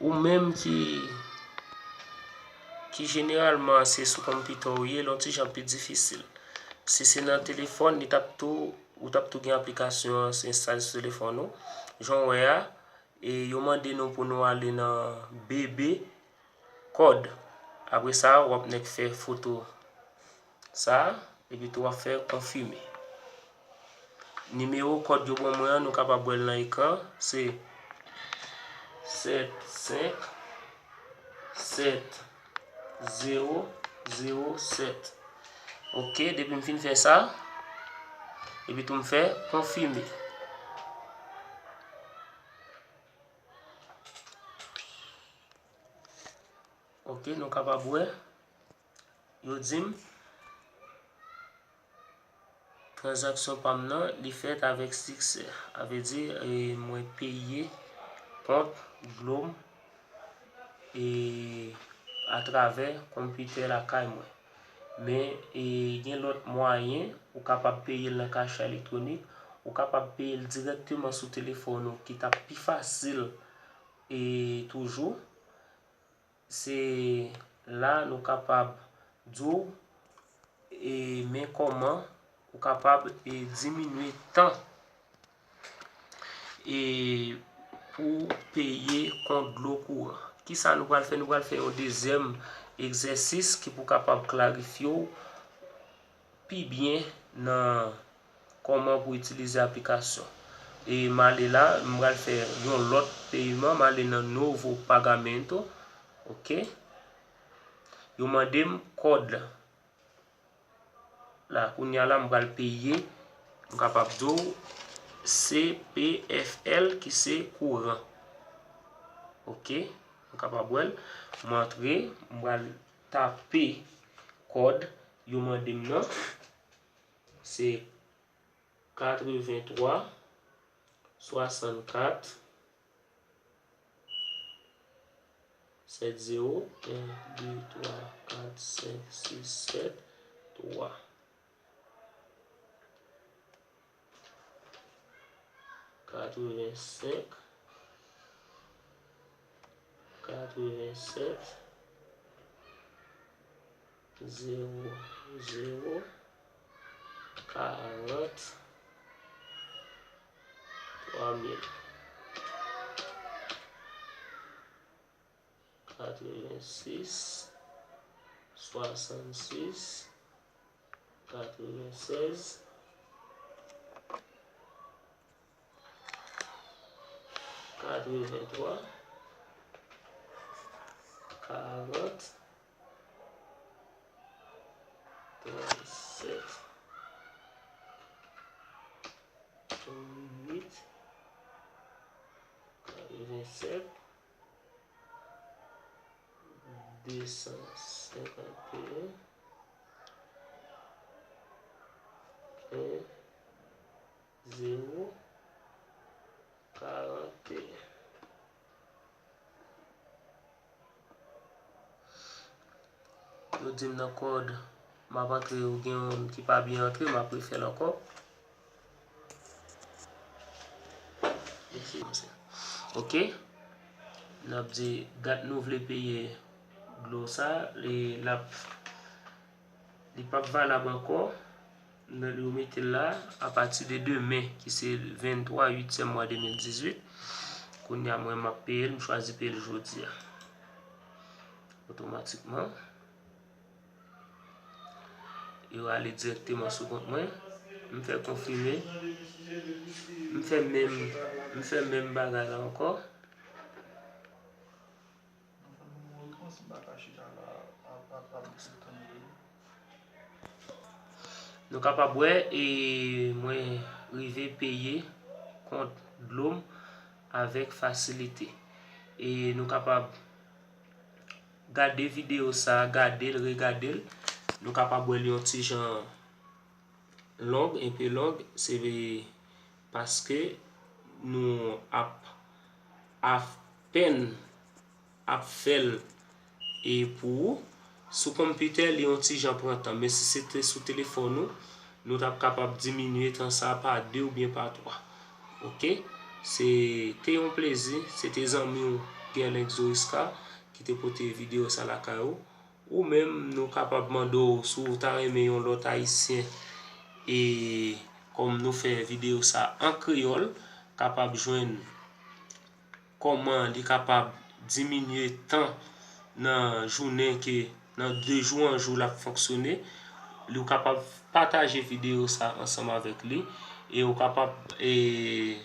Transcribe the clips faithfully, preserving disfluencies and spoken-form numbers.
Ou menm ki, ki jeneralman se sou konpitè w ye, l yon ti jan pi difisil. Si se nan telefòn, li t ap tou, ou t ap tou gen aplikasyon an enstale sou telefòn ou. Jan w wè a, e yo mande nou pou nou ale nan B B kòd. Apre sa, w ap nèk fè foto sa, epi tou w ap fè konfime. Nimewo kòd yo ban mwen an, nou kapab wè l nan ekran, se sèt senk sèt zewo zewo sèt. Oke, depi m fin fè sa, epi tou m fè konfime. Oke, nou kapab wè. Yo di m, tranzaksyon pa m nan, li fèt avèk siksè. A vle di, e, mwen peye kont Glo m, e, atravè konpitè lakay mwen. Men, e, gen lòt mwayen, ou kapab peye l nan kach elektwonik, ou kapab peye l dirèkteman sou telefòn ou, ki t ap pi fasil, e, toujou. Se la nou kapab di w, e, men kòman ou kapab, e, diminye tan, e, pou peye kont Glo kouran. Kisa nou pral fè? Nou pral fè yon dezyèm egzèsis ki pou kapab klarifye w pi byen nan kòman pou itilize aplikasyon. E m ale la, m pral fè yon lòt peyeman, m ale nan Novo Pagamento. Oke. Yo mande m kòd la. Kounye a la, m pral peye, m kapab di w C P F L ki se kouran. Oke, m kapab wè l. M antre, m pral tape kòd yo mande m nan. Se katrevenntwa swasannkat sèt zewo, en, de, twa, kat, senk, sis, sèt, twa. Katrevensenk, katrevensèt, zewo, zewo, karant, twa mil. Katrevensis, swasannsis, katrevensèz, katreventwa, karant, trannsèt, tranntuit, katrevensèt, desansenkanteyen, en, zewo, karanteyen. Yo di m nan kòd m ap antre, ou gen youn ki pa byen antre, m ap refè l ankò. Oke. N ap di dat nou vle peye dlo sa, li, l ap, li p ap valab ankò. Nan yo mete l la, apati de demen, ki se venntwa uityèm mwa de mil dizuit. Kounye a, mwen, m ap peye l, m chwazi peye l jodi a. Otomatikman, yo ale dirèkteman sou kont mwen. M fè konfime. M fè menm, m fè menm bagay la ankò. Nou kapab wè, e, mwen rive peye kont dlo m avèk fasilite. E nou kapab gade videyo sa, gade l, regade l. Nou kapab wè l yon ti jan long, enpe long, se paske nou ap apèn ap fè l, e, pou ou. Sou konpitè, li yon ti jan pran tan, men si se te sou telefòn ou, nou t ap kapab diminye tan sa pa de oubyen pa twa. Oke? Se te yon plezi, se te zanmi w, Gerlens Zoriska ki te pote videyo sa lakay ou. Ou menm, nou kapab mande w si w ta renmen yon lòt Ayisyen, e kòm nou fè videyo sa an kreyòl, kapab jwenn kòman li kapab diminye tan nan jounen ke nan de jou an jou l ap fonksyone. Li, ou kapab pataje videyo sa ansanm avèk li, e ou kapab e,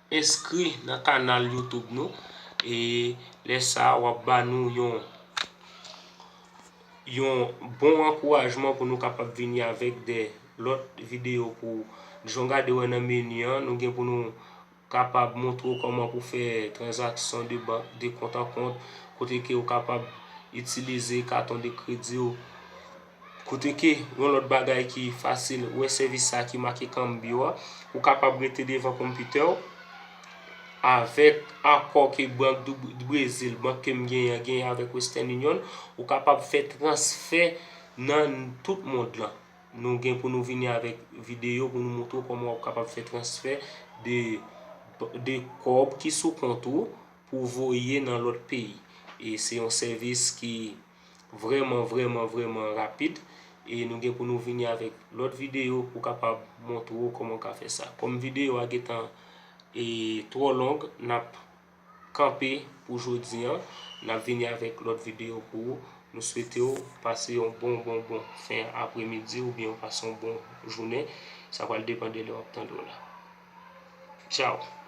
enskri nan kanal YouTube nou. E lè sa a, w ap ba nou yon yon bon ankourajman pou nou kapab vini avèk de lòt videyo pou jan w gade wè nan meni an, nou gen pou nou kapab montre w kòman pou fè tranzaksyon de bank, de kont an kont, kote ke w kapab itilize katon de kredi w. Kote ke yon lòt bagay ki fasil, wè sèvis sa ki make Cambio a, ou kapab rete devan konpitè w avèk akò ke Bank du Brezil, bank ke m genyen an, genyen avèk Western Union, ou kapab fè transfè nan tout mond lan. Nou gen pou nou vini avèk videyo pou nou montre w kòman w ap kapab fè transfè de, de kòb ki sou kont ou pou voye nan lòt peyi. E se yon sèvis ki vrèman, vrèman, vrèman rapid. E nou gen pou nou vini avèk lòt videyo pou kapab montre w kòman w ka fè sa. Kòm videyo a gentan e twò long, n ap kanpe pou jodi an. N ap vini avèk lòt videyo pou ou. Nou swete w pase yon bon, bon, bon fen apremidi oubyen w pase yon bon jounen. Sa pral depann de lè w ap tande w la. Tchao.